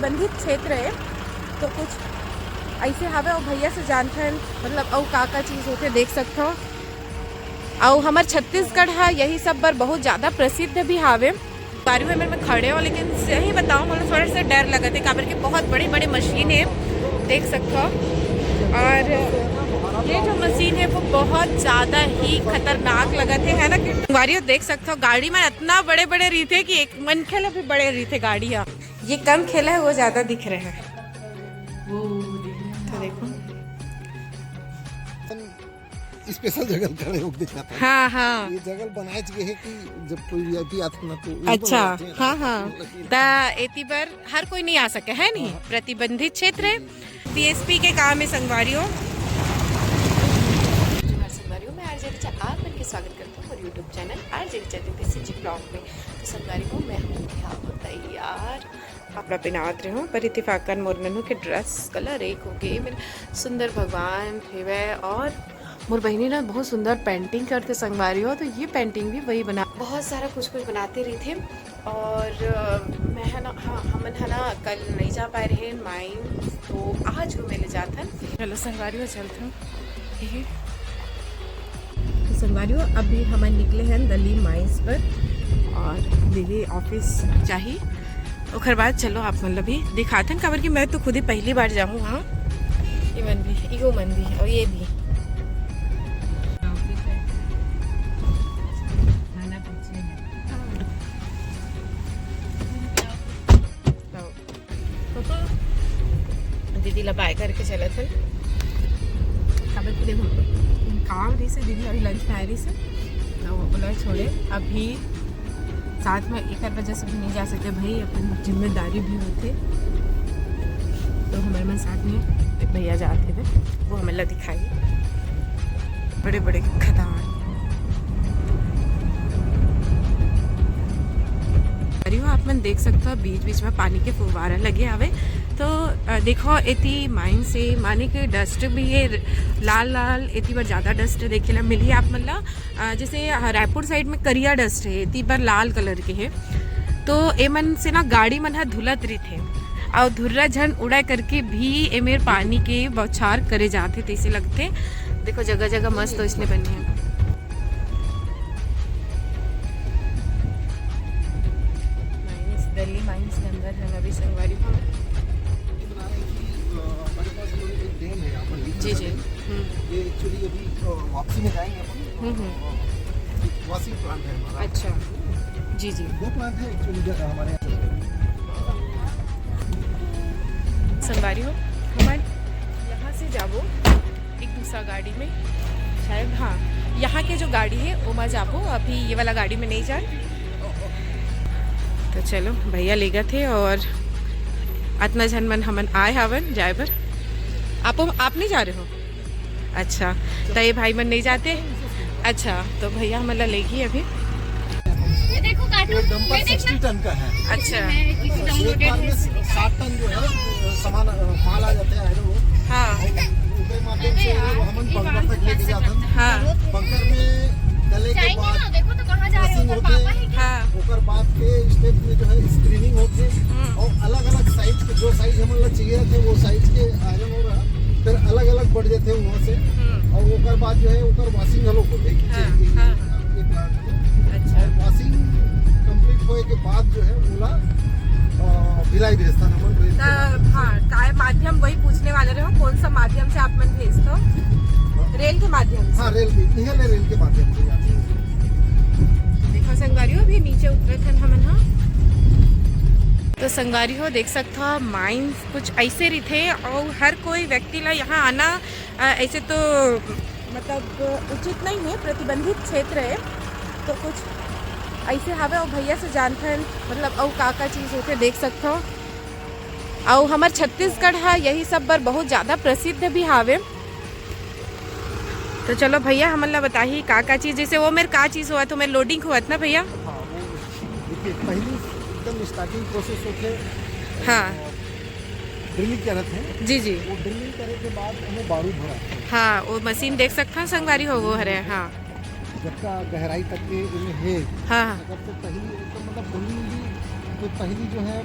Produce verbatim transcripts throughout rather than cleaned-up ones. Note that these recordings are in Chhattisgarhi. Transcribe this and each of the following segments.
प्रतिबंधित क्षेत्र है, तो कुछ ऐसे हवे। और भैया से जानथन, मतलब, अउ का का चीज होथे, देख सकथो। अउ हमर छत्तीसगढ़ हा यही सब बर बहुत ज्यादा प्रसिद्ध भी हावे। बारी में मैं खड़े हो, लेकिन सही बताऊँ, मुझे थोड़ा सा डर लगत है, काबर के बहुत बड़े बड़े मशीन है, देख सकथो। और ये जो मशीन है, वो बहुत ज्यादा ही खतरनाक लगत है, है ना? कि बारी देख सकथो, गाड़ी में इतना बड़े बड़े रहिथे कि एक मनखे ले भी बड़े रहिथे गाड़ी हा। ये कम खेला है, वो ज्यादा दिख रहे हैं। तो देखो। स्पेशल जगह खड़े होके दिखाता है। हाँ, हाँ। ये जगह बनाए गे है कि जब कोई वीआईपी आते ना, तो उनको अच्छा, लगाते हैं। हाँ, हाँ। त एती बर हर कोई नहीं आ सके, है नहीं? प्रतिबंधित क्षेत्र है। डीएसपी के काम है, संगवारी हो। जोहार संगवारी हो, मैं आरजे रिचा आप मन के स्वागत करता हूँ मोर YouTube चैनल आरजे रिचा दीदी सिंजी ब्लॉग में। तो संगवारी हो, मैं हूँ यहाँ तैयार, कपड़ा पहनावत रहे हूँ, पर इत्तेफाकन मोर नन्हू के ड्रेस कलर एक हो गए। मेरे सुंदर भगवान हेवै और मोर बहिनी ना बहुत सुंदर पेंटिंग करथे संगवारी हो, तो ये पेंटिंग भी वही बना, बहुत सारा कुछ कुछ बनाते रहिथे। और अ, मैं है ना, हाँ, हमन है ना कल नहीं जा पाए रहे माइंस, तो आज वो मिले जाथन। चलो संगवारी हो, चलते हैं। यही। तो संगवारी हो, अभी हमन निकले हैं दिल्ली माइंस पर और दीदी ऑफिस जाही। ओकर बाद चलो आप मन ला भी दिखाथन, काबर कि मैं तो खुद ही पहली बार जाहूँ वहाँ। ये मन भी, यो मन भी और ये भी। तो, तो दीदी ला बाय करके चलत हन। काबर कि देखो, काम रहिसे, दीदी अभी लंच में आए रहिसे, तो ओला छोड़े। अभी साथ में एकर वजह से भी नहीं जा सके भाई, अपन जिम्मेदारी भी होथे। तो हमारे मन साथ में एक भैया जाते थे, वो हमें ला दिखाई बड़े बड़े खदान। अरे हो, आप मन देख सकते हो बीच बीच में पानी के फुव्वारा लगे हवे। तो अ, देखो एती माइन से माने के डस्ट भी है, लाल लाल एती बर ज्यादा डस्ट देखे ला मिली आप मन ला। अ, जैसे अ, रायपुर साइड में करिया डस्ट है, एती बर लाल कलर के है। तो ए मन से ना गाड़ी मन ह धुलत रहिथे, अउ धुर्रा झन उड़ाए करके भी एमेर पानी के बौछार करे जाथे, तैसे लगथे। देखो जगह जगह मस्त ओइसने बने हैं। माइंस, दिल्ली माइंस के अंदर है अभी संगवारी हो। ये बना रहे हैं कि, अ, हमारे पास जो एक डैम है यहाँ पर, लीक जी, जी। डैम, हम्म। ये एक्चुअली अभी, अ, वापसी में जाएंगे अपन। हम्म, हम्म। वॉशिंग प्लांट है हमारा। अच्छा, जी, जी। दो प्लांट है एक्चुअली हमारे यहाँ। संगवारी हो, हमन यहाँ से जाबो एक दूसरा गाड़ी में, शायद, हाँ, यहाँ के जो गाड़ी है ओमा जाबो, अभी ये वाला गाड़ी में नहीं जाए। तो चलो, भैया लेगथे और अतना झन मन हमन आए हावन जाए बर। आप आप नहीं जा रहे हो? अच्छा, तो ये भाई मन नहीं जाते। अच्छा, तो भैया हमन ला लेगी अभी। ये देखो ये कार्टून, डंपर ये देखना। सिक्सटी टन का है। अच्छा, मैं किसी एक डाउनलोडेड बार में है। सात टन जो है सामान, अ, माल आ जाता है, आयरन ऊर। हाँ, ओकरे माध्यम से वो हमन बंकर तक लेके जाते हैं। हाँ। बंकर में डले के जाएंगे बाद ना, देखो तो कहाँ जा रहे हो, मशीन ऊपर होते पापा हैं। है क्या? हाँ। ओकर बाद के स्टेप में जो है स्क्रीनिंग होते हैं हम्म। और अलग अलग साइज के, जो साइज हमन ला चाहिए रहते हैं, वो साइज के आयरन ऊर है, फिर अलग अलग बढ़ जाते हैं वहाँ से। हम्म। और ओकर बाद जो है ओकर वॉशिंग घलो होते हैं। हाँ, हाँ, हाँ। ये प्लांट में। अच्छा। और वॉशिंग कंप्लीट होए के बाद जो है ओला, अ, भिलाई भेजता है हमन रेल के त, हाँ, काय माध्यम, वही पूछने वाले रहे हो, कौन सा माध्यम से आप मन भेजते हो? रेल के माध्यम से। हाँ, रेल के, इहे ले रेल के माध्यम से जाते हैं। देखो संगवारी हो, अभी नीचे उतरत हन हमन, हाँ। तो संगवारी हो, देख सकत हो, माइंस कुछ ऐसे रहिथे और हर कोई व्यक्ति ला यहाँ आना, अ, ऐसे तो मतलब उचित नहीं है, प्रतिबंधित क्षेत्र है। तो कुछ ऐसे हवे, और भैया से जानथन, मतलब, अउ का का चीज होथे, देख सकत हो। अउ हमर छत्तीसगढ़ हा यही सब बर बहुत ज्यादा प्रसिद्ध भी हावे। तो चलो भैया, हमन ला बताही का का चीज, जैसे वो मेर का चीज होवत, तो मेर लोडिंग होवत ना भैया? हाँ, वो देखिए, पहली एकदम स्टार्टिंग प्रोसेस होते हाँ। ड्रिलिंग करत हैं। जी, जी। वो ड्रिलिंग करे के बाद हमें बारूद भरा है। हाँ, वो मशीन देख सकत हो संगवारी हो, वो हरे, हाँ। जबका गहराई तक के इनमें है। हाँ, हाँ। अगर तो पहली, तो मतलब पहली भी, तो पहली जो है, अ,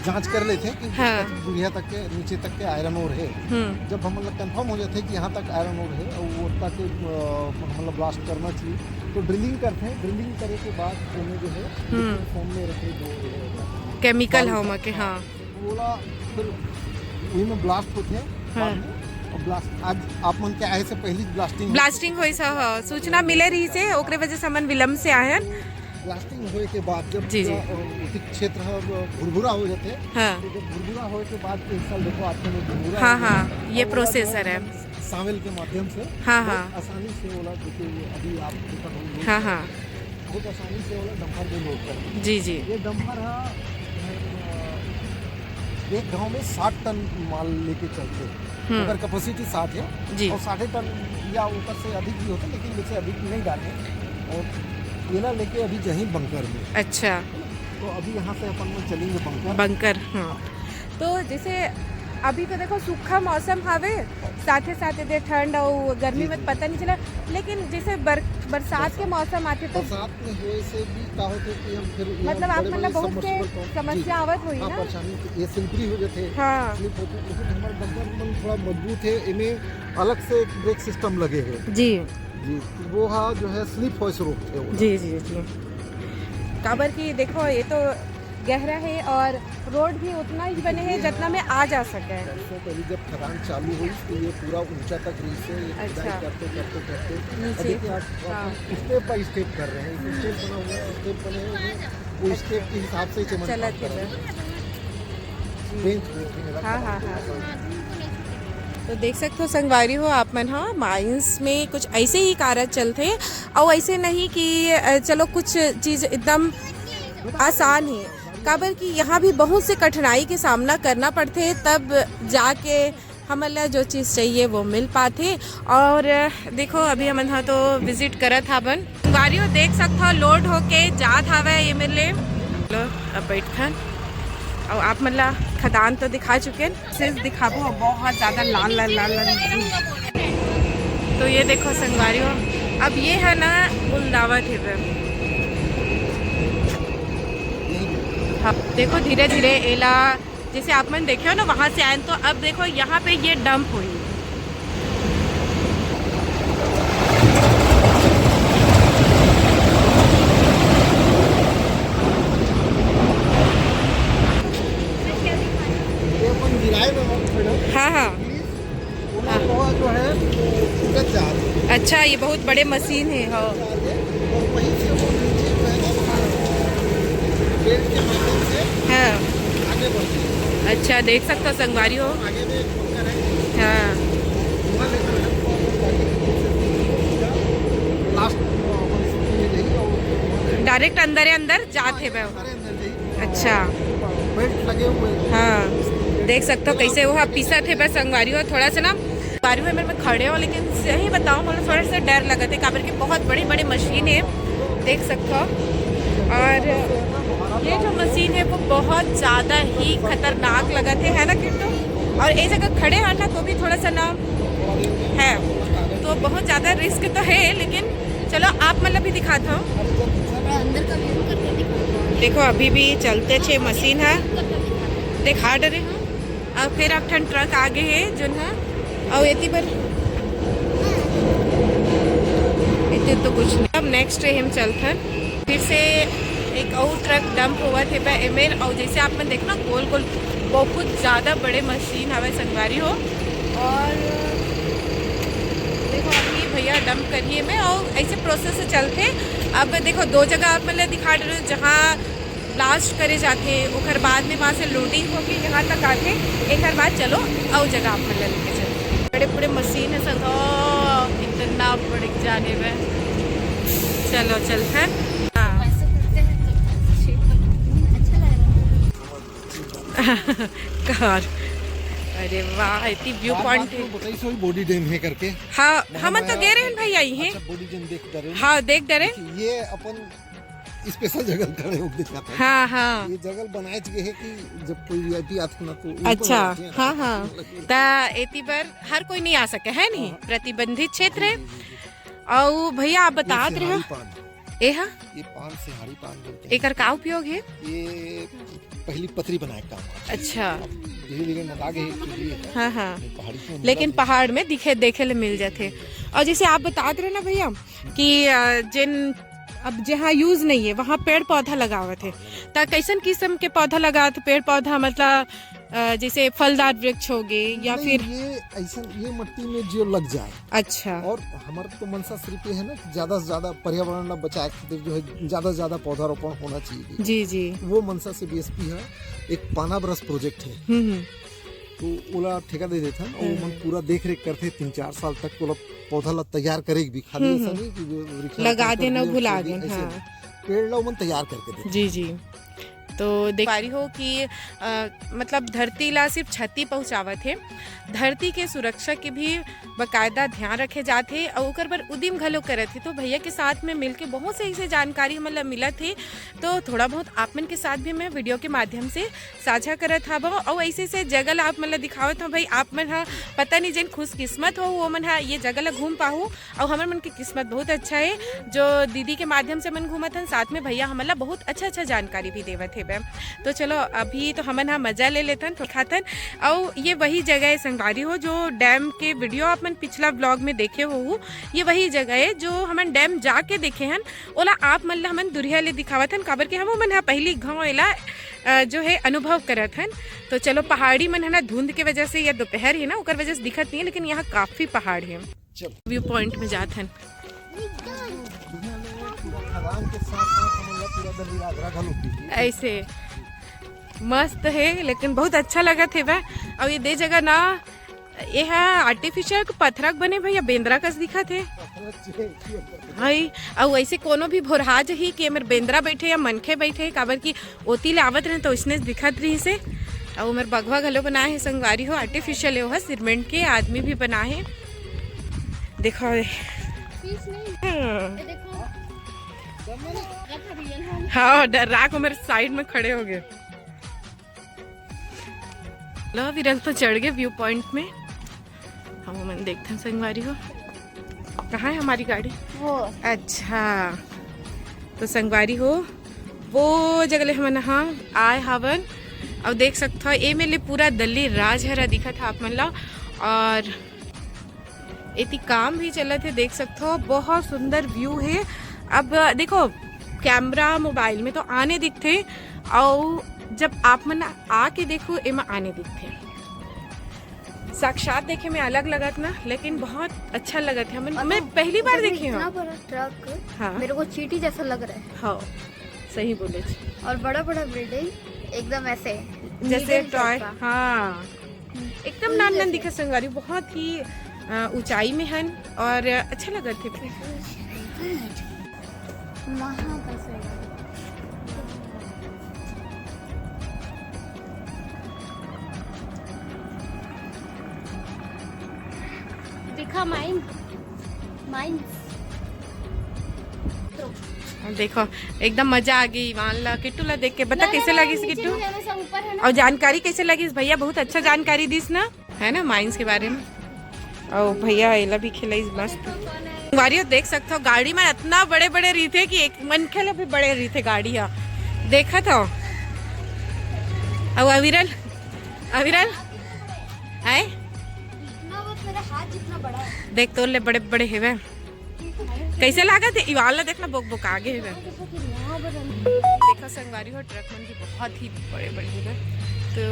जांच कर लेथे कि हाँ। कति दूरिहा तक के, नीचे तक के आयरन ओर हे। हम्म। जब हमन ला कंफर्म हो जाथे कि यहाँ तक आयरन ओर हे और वो तक, अ, हमन ला ब्लास्ट करना चाहिए, तो ड्रिलिंग करथे। ड्रिलिंग करे के बाद ओमे जो है हम्म। लिक्विड फॉर्म में रखे जो केमिकल ह ओमा के, हाँ। ओला फिर वही में ब्लास्ट होथे। हाँ। बाद में, और ब्लास्ट आज आप मन के आए से पहले ब्लास्टिंग ब्लास्टिंग होइस ह, हाँ। सूचना मिले रहिस हे, ओकरे वजह से हमन विलंब से आए हन। ब्लास्टिंग होए के बाद जब जी, जी। पूरा, अ, उचित क्षेत्र ह, अ, भुरभुरा हो जाथे, हाँ। तो जब भुरभुरा होए के बाद के हिस्सा देखो, आपके में भुरभुरा हाँ, हो जाथे, हाँ, ये और ओला जो प्रोसेसर है। सावेल के माध्यम से हाँ, बहुत हाँ। आसानी से ओला, देखिए, ये अभी आप देखा होगा, हाँ, हाँ। बहुत आसानी से ओला डंपर में लोड कर देथे। जी, जी। ये डंपर ह, अ, एक घाव में साठ टन माल लेके चलथे। हम्म। ओकर कैपेसिटी साठ है जी। और साठ टन या ऊपर से अधिक भी होथे, लेकिन वैसे अधिक नहीं डाले। और एला लेके अभी जहीं बंकर में। अच्छा। तो अभी यहाँ से अपन लोग चलेंगे बंकर। बंकर, हाँ। तो जैसे अभी तो देखो सूखा मौसम हवे, साथे साथे दे ठंड और गर्मी जी, में जी। पता नहीं चला, लेकिन जैसे बर-, बरसात के बरसात। मौसम आथे तो बरसात में होए से भी का होथे कि हम फिर ये मतलब आप बड़े-बड़े मतलब बहुत से submersible pump, जी, समस्या जी। आवत होही हाँ, ना? परेशानी तो ये स्लिपरी हो जाथे, हाँ। स्लिप होथे, लेकिन हमारा डंपर मन थोड़ा मजबूत है, इनमें अलग से ब्रेक सिस्टम लगे हैं। जी। जी, वो हा जो है स्लिप होए से रोकथे वो। जी, जी, जी। काबर कि देखो, ये तो गहरा है और रोड भी उतना ही बने हैं जितना में आ जा सके। बरसों पहले जब खदान चालू हुई तो ये पूरा ऊंचा तक रहिस हे, ये खुदाई अच्छा। करते, करते, करते नीचे। अभी तो आप, हाँ। आप step by step कर रहे हैं, step बना हुआ है, step बने हुए हैं, वो step के हिसाब से ही चमन चलत काम कर रहे हैं। जी। बेंच पे भी लगा हाँ, हाँ, हाँ। तो देख सकते हो संगवारी हो आप मन, हाँ, माइंस में कुछ ऐसे ही कारज चलथे, और ऐसे नहीं कि, अ, चलो कुछ चीज एकदम आसान है, काबर कि यहाँ भी बहुत से कठिनाई के सामना करना पड़थे, तब जाके हमन ला जो चीज चाहिए वो मिल पाथे। और देखो, अभी हमन ह तो विजिट करत हाबन। संगवारी हो, देख सकत हो, लोड होके जात हावय ये मेर ले। लो, अब बैठथन। और आप मन ला खदान तो दिखा चुके हैं, सिर्फ दिखाबो, बहुत ज्यादा लाल, लाल, लाल, लाल। तो ये देखो संगवारी हो, अब ये है ना, उलदावत हे बर। हाँ, देखो धीरे धीरे एला, जैसे आप मन देखे हो ना, वहाँ से आए, तो अब देखो यहाँ पे ये डंप हुई। ये अपन गिराए ना, मैडम। हाँ, हाँ। पुनः हाँ। वो जो है, वो उधर जा रही है। अच्छा, ये बहुत बड़े मशीन है, हाँ। जा रही है और वहीं से वो नीचे जो है ना, बेल्ट के माध्यम से हाँ। आगे बढ़ती है। अच्छा, देख सकते हो संगवारी हो। आगे में एक bunker है। हाँ। वहाँ लेकर है, तो वो जाके लास्ट, अ, अपन shooting में जाइए और वहाँ से डायरेक्ट अंदर ही अंदर जात हे बे। अंदर ही अंदर जाइए। अच्छा। बेल्ट लगे हुए हैं। हाँ, देख सकते हो कैसे वो पीसत हे बस संगवारी हो। थोड़ा सा ना संगवारी हो, मैं खड़े हो, लेकिन सही बताऊँ, मतलब थोड़ा सा डर लगत हे, काबर के बहुत बड़े बड़े मशीन है, देख सकते हो। और ये जो मशीन है वो बहुत ज़्यादा ही खतरनाक लगत हे, है ना किट्टू? और ये जगह खड़े हो ना तो भी थोड़ा सा ना है, तो बहुत ज़्यादा रिस्क तो है, लेकिन चलो आप मतलब भी दिखाता हूँ। अंदर का व्यू करके दिखाता हूँ। देखो अभी भी चलते छे मशीन है, दिखा डरे हूँ। अब फिर एक ठन ट्रक आगे है जोन है, और एती बर एती तो कुछ नहीं। अब नेक्स्ट हम चलथन, फिर से एक और ट्रक डंप होवत हे बे एमेर, और जैसे आप मन देखना गोल गोल बहुत ज़्यादा बड़े मशीन हवे संगवारी हो। और देखो अभी भैया डंप करिए में, और ऐसे प्रोसेस से चलथे। अब देखो दो जगह आप मतलब दिखा रहे हो, जहाँ ब्लास्ट करे जाथे, ओकर बाद में वहाँ से लोडिंग होके यहाँ तक आथे, एकर बाद चलो अउ जगह आप मन ला लेके चलो। बड़े बड़े मशीन है सब, ओ, इतना बड़े जाने में। चलो चलते हैं। हाँ। कार। अरे वाह, इतनी व्यू पॉइंट है। बताइए, सोई बॉडी डैम है करके। हाँ, हमन तो गए रहे हैं भाई, आई हैं। अच्छा, बॉडी डैम देख डरे। हाँ, देख डरे। ये अपन स्पेशल जगह खड़े होके दिखाता है। हाँ, हाँ। ये जगह बनाए गए है कि जब कोई वीआईपी आते ना तो ऊपर अच्छा, आते हैं, हाँ, हाँ। ता एती बर हर कोई नहीं आ सके है नहीं, हाँ। प्रतिबंधित क्षेत्र है। जी, जी, जी, जी। और भैया आप बतात रहे हो, सिहारी पान। ए हा? ये पान, सिहारी पान बोलते हैं। एकर का उपयोग है? ये पहली पतरी बनाए का काम। अच्छा। अब धीरे धीरे नंदा गे हे, चुगली हे। हाँ, हाँ। पहाड़ी से लेकिन मिला पहाड़ में दिखे, देखे ले मिल जाथे। और जैसे आप बतात रहे ना भैया कि अ, जिन अब जहाँ यूज नहीं है वहाँ पेड़ पौधा लगावत हे, त कैसन किस्म के पौधा लगात, पेड़ पौधा मतलब अ, जैसे फलदार वृक्ष हो गए या नहीं, फिर ये ऐसा, ये मट्टी में जो लग जाए। अच्छा। और हमारा तो मंशा सिर्फ ये है ना कि ज्यादा से ज्यादा पर्यावरण ला बचाए खातिर जो है ज्यादा से ज्यादा पौधारोपण होना चाहिए। जी, जी। वो मंशा से बीएसपी है, एक पाना बरस प्रोजेक्ट है, हम्म, हम्म। तो ओला ठेका दे देथन और ओमन पूरा देख रेख करथे तीन चार साल तक। ओला पौधा ला तैयार करे के भी, खाली ऐसा नहीं कि जो वृक्षारोपण लगा कर देना, दिया, भुला छोड़ दिया, देना, ऐसे हाँ। नहीं। पेड़ ला ओमन तैयार करके देथे। जी, जी। तो देख पा रही हो कि अ, मतलब धरती ला सिर्फ क्षति पहुंचावत हे, धरती के सुरक्षा के भी बकायदा ध्यान रखे जात हे और ओकर बर उदिम घलो करत हे। तो भैया के साथ में मिलके बहुत से ऐसे जानकारी हमन ला मिलत हे, तो थोड़ा बहुत आप मन के साथ भी मैं वीडियो के माध्यम से साझा करत हवं और ऐसे ऐसे जगह ला आप मन ला दिखावत हवं। भाई आप मन हा पता नहीं जेन खुशकिस्मत हो वो मन हा ये जगह ला घूम पाहू। और हमर मन के किस्मत बहुत अच्छा है जो दीदी के माध्यम से मन घूमत हन, साथ में भैया हमन ला बहुत अच्छा अच्छा जानकारी भी देवत हेबे। तो चलो अभी तो हमन हा मजा ले लेथन, थोड़ा खाथन। और ये वही जगह है संगवारी हो जो डैम के वीडियो आप मन पिछला व्लॉग में देखे हो, ये वही जगह है जो हमन डैम जाके देखे हन, ओला आप मन ला हमन दुरिहा ले दिखावत हन, काबर के हम मन हा पहली घाव एला अ, जो है अनुभव करत हन। तो चलो पहाड़ी मन है ना धुंध के वजह से या दोपहर है ना ओकर वजह से दिखत नहीं है, लेकिन यहाँ काफी पहाड़ है। चलो। व्यू पॉइंट में जात हन। दुनिया में पूरा खदान के साथ साथ हमन ला पूरा दल्ली आगरा घलो दिखी। ऐसे मस्त है लेकिन बहुत अच्छा लगत है बा। और ये दे जगह ना ये हा आर्टिफिशियल पथरा के बने भैया बेंदरा कस दिखत है। हई, अउ ऐसे कोनो भी भोरहा जही कि एमेर बेंदरा बैठे या मनखे बैठे, काबर कि ओती ले आवत रहे तो इसने दिखत रही से। अउ ओमेर बघवा घलो बनाए हे संगवारी हो, आर्टिफिशियल हे ओह, सीमेंट के आदमी भी बनाए हे। देखो रे। पीस नहीं हाँ। ये देखो, लगा था रियल होम। हाँ, डर राख ओमेर साइड में खड़े हो गए। लो विरल तो चढ़ गए व्यू पॉइंट में। हम मन देखथन संगवारी हो, कहाँ है हमारी गाड़ी? वो अच्छा, तो संगवारी हो, वो जगह ले हमन हा आए हावन। और देख सकत हो ए मेर ले पूरा दल्ली राजहरा दिखत है आप मन ला। और एती काम भी चलत है, देख सकत हो बहुत सुंदर व्यू है। अब देखो कैमरा मोबाइल में तो आने दिखथे, और जब आप मन आके देखो एमा आने दिखथे। साक्षात देखे में अलग लगत ना, लेकिन बहुत अच्छा लगत है। हमन मैं पहली बार देखे इतना हूँ। बड़ा ट्रक हाँ। मेरे को चींटी जैसा लग रहा है। हाँ, सही बोले। और बड़ा बड़ा बिल्डिंग एकदम ऐसे जैसे needle टॉय। type का। हाँ, एकदम नान नान दिखे संगवारी, बहुत ही अ, ऊंचाई में हन और अच्छा लगत है। वहाँ का side। दिखा माइन माइन। देखो एकदम मजा आ गई वान ला, किट्टू ला देख के। बता कैसे लगिस किट्टू? ऊपर है ना। और जानकारी कैसे लगिस भैया? बहुत अच्छा जानकारी दिस ना, है ना, माइंस के बारे में। और भैया एला भी खिलाइस मस्त। वारियो देख सकते हो गाड़ी में इतना बड़े बड़े रहिथे कि एक मनखे ले भी बड़े रहिथे गाड़ी हा। देखत हो। और अविरल, अविरल आए इतना बस मेरा हाथ जितना बड़ा है। देख तोर ले बड़े बड़े हेवे। कैसे लागत है? इवाल ला देखना बोक बोक आगे हेवे। देखो संगवारी हो ट्रक मन भी बहुत ही बड़े बड़े हेवे। तो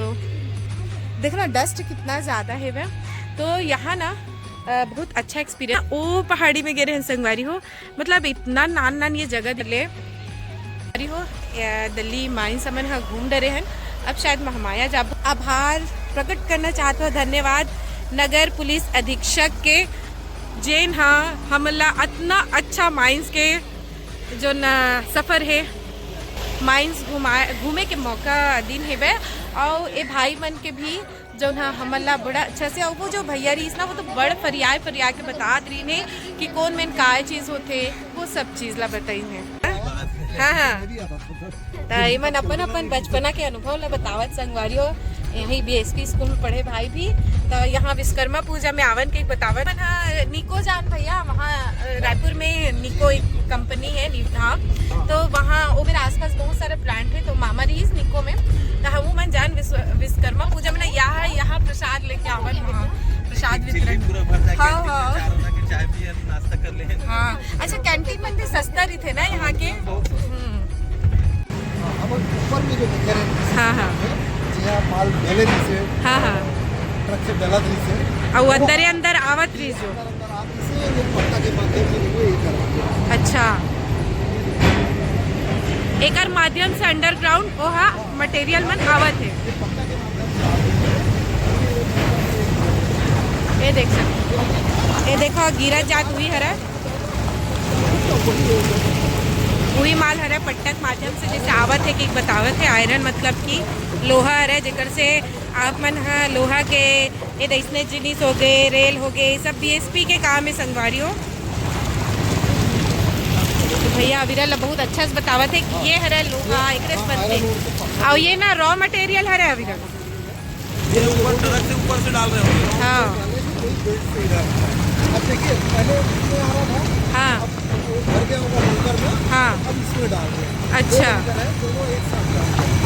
देखो ना डस्ट कितना ज्यादा हेवे। तो यहाँ ना अ, बहुत अच्छा एक्सपीरियंस। ओ पहाड़ी में गे रहे संगवारी हो, मतलब इतना नान नान ये जगह दिले। अरे हो, ए, दल्ली माइन समन ह घूम डरे हन। अब शायद महमाया जाबो। आभार प्रकट करना चाहत हो, धन्यवाद नगर पुलिस अधीक्षक के, जेन हा हमला अतना अच्छा माइंस के जो न सफर है, माइंस घुमा घूमे के मौका दिन हेबे। और ए भाई मन के भी जौन हा हमन ला बड़ा अच्छा से, और वो जो भैया रहीस ना, वो तो बड़ फरियाए फरिया के बतात रहीन हे कि कौन मेन काय चीज होथे, वो सब चीज ला बताइन हे। हाँ, हाँ। त इमन अपन अपन बचपना के अनुभव ला बतावत संगवारी हो। यही बीएसपी स्कूल में पढ़े भाई भी। त यहाँ विश्वकर्मा पूजा में आवन के बतावत। मन हा निको जान भैया, वहाँ अ, रायपुर में निको एक कंपनी है नी-, हाँ। तो वहाँ वो मेरे आसपास बहुत सारे प्लांट है, तो मामा रहीस निको में। त पूजा में ना, यहाँ, यहाँ प्रसाद लेके आवत, वहाँ प्रसाद वितरण। पूरा भर जाके हाँ, हाँ। चार आना के चाय पिए, नाश्ता कर ले। हाँ, अच्छा, कैंटीन में भी सस्ता रहिथे ना यहाँ के। हम्म। अब ऊपर में जो दिख रहे हैं, हाँ, हाँ। जी हाँ, माल बेले रहिसे, हाँ, हाँ। ट्रक से डलत रहिसे। अउ अंदर ही अंदर आवत रहिस जो। अंदर अंदर आत रहिसे, ये पत्ता के माध्यम से वो ये करवाते हैं। अच्छा, एकर माध्यम से अंडरग्राउंड ओहा मटेरियल मन आवत हे। ये देख सकते, ये देखो, गिरा जात हुई हरा। उही माल हरे पट्टा के माध्यम से जैसे आवत हे कि बतावत हे, आयरन मतलब कि लोहा हरे, जेकर से आप मन ह लोहा के ये अइसने जिनिस हो गए, रेल हो गए, ये सब बीएसपी के काम हे संगवारी हो। तो भैया अविरल ला बहुत अच्छा से बतावत हे कि ये हरे लोहा, एकरे से बनथे। अउ ये ना रॉ मटेरियल हरे अविरल। ये ऊपर ट्रक से ऊपर से डाल रहे होंगे। हाँ। पहले से कोई बेल्ट से ही डालता है। अब देखिए, पहले इसमें आ रहा था, हाँ। अब वो भर गया होगा bunker में, हाँ। अब इसमें डाल रहे हैं। अच्छा। दो bunker है, दोनों एक साथ डाल रहे हैं।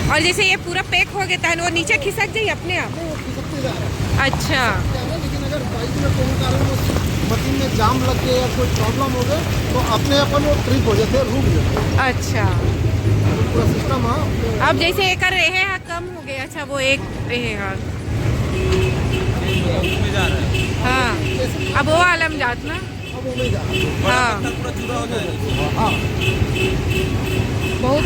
और जैसे ये पूरा पैक हो गया था, वो नीचे खिसक जाए अपने आप? नहीं, वो खिसकते जा रहा है। अच्छा। खिसकते जा रहा है, लेकिन अगर बाइक में कोनो कारणवश मशीन में जाम लग गया या कोई प्रॉब्लम हो गया, तो अपने आप वो ट्रिप हो जाते हैं, रुक जाते हैं। अच्छा। पूरा सिस्टम, हाँ। अब जैसे एकर रहे हैं, कम हो गया। अच्छा, वो एक ये है, हाँ। हाँ, अब वो आलम जात ना। हाँ। बहुत।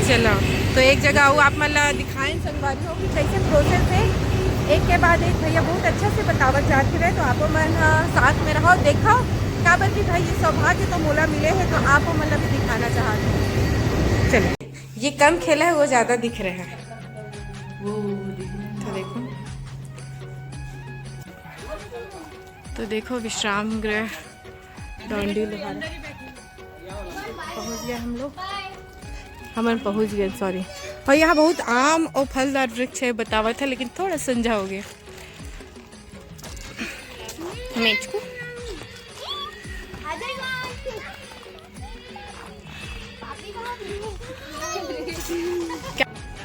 चलो, तो एक जगह वो आप मन ला दिखाएं संगवारी हो कि कैसे प्रोसेस है। एक के बाद एक भैया बहुत अच्छा से बतावत जात रहे, तो आप मन, हाँ, साथ में रहो, देखो, काबर कि भाई ये सौभाग्य तो मोला मिले है, तो आप मन ला भी दिखाना चाहते हैं। चलो, ये कम खेला है, वो ज्यादा दिख रहा है। तो देखो, तो देखो विश्राम गृह डोंडी लोहारा। पहुंच गए हम लोग, हमन पहुंच गए, सॉरी। और यहाँ बहुत आम और फलदार वृक्ष है, बतावत है, लेकिन थोड़ा संझा हो गया। मेचकू।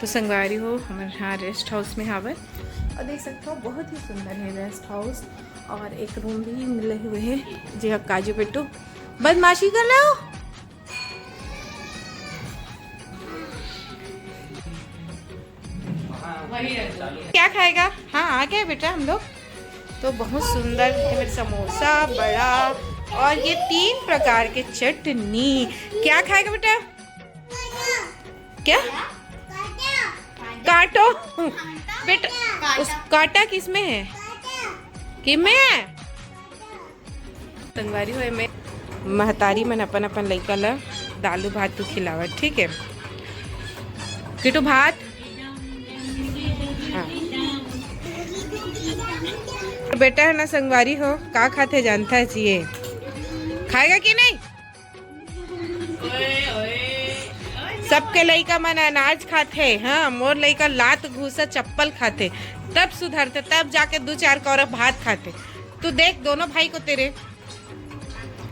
तो संगवारी हो, हमर यहाँ रेस्ट हाउस में हावय और देख सकते हो बहुत ही सुंदर है रेस्ट हाउस। और एक रूम भी मिले हुए है। जी हाँ, काजू पेटू बदमाशी कर लो। क्या खाएगा? हाँ, आ गए बेटा हम लोग। तो बहुत सुंदर है मेरे समोसा, बड़ा और ये तीन प्रकार के चटनी। क्या खाएगा बेटा? क्या? काटो। बेटा, उस काटा किस में है? किस में है? संगवारी हो, एमे महतारी मन अपन अपन लइका ल दालू भात तो खिलावत, ठीक है किटू भात। हाँ। बेटा है ना संगवारी हो, का खाथे जानता है जी ये? खाएगा कि नहीं? सबके लइका मन अनाज खाथे, हाँ, मोर लइका लात घूसा चप्पल खाथे, तब सुधरथे, तब जाके दो चार कौरा भात खाथे। तू देख दोनों भाई को तेरे,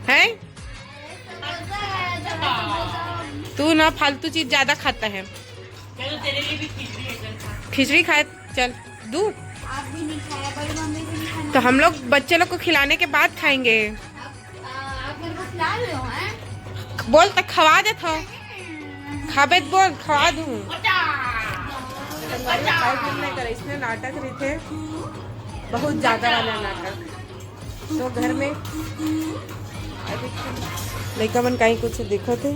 हैं? तू ना फालतू चीज ज्यादा खाता है। चलो, तेरे लिए भी खिचड़ी है, चल खा। खिचड़ी खाए, चल, दू। आप भी नहीं खाया, बड़ी मम्मी भी नहीं खाने तो हम लोग बच्चे लोग को खिलाने के बाद खाएंगे। आप, आ, आप मेरे को खिला रहे हो, हैं? बोल तो खवा देत हो। खाबे त बोल, खवा दूँ। संगवारी, खाए पीने में करे, इसने नाटक रहिथे, बहुत ज्यादा वाला नाटक। तो घर में लइका मन कहीं कुछ देखत हे।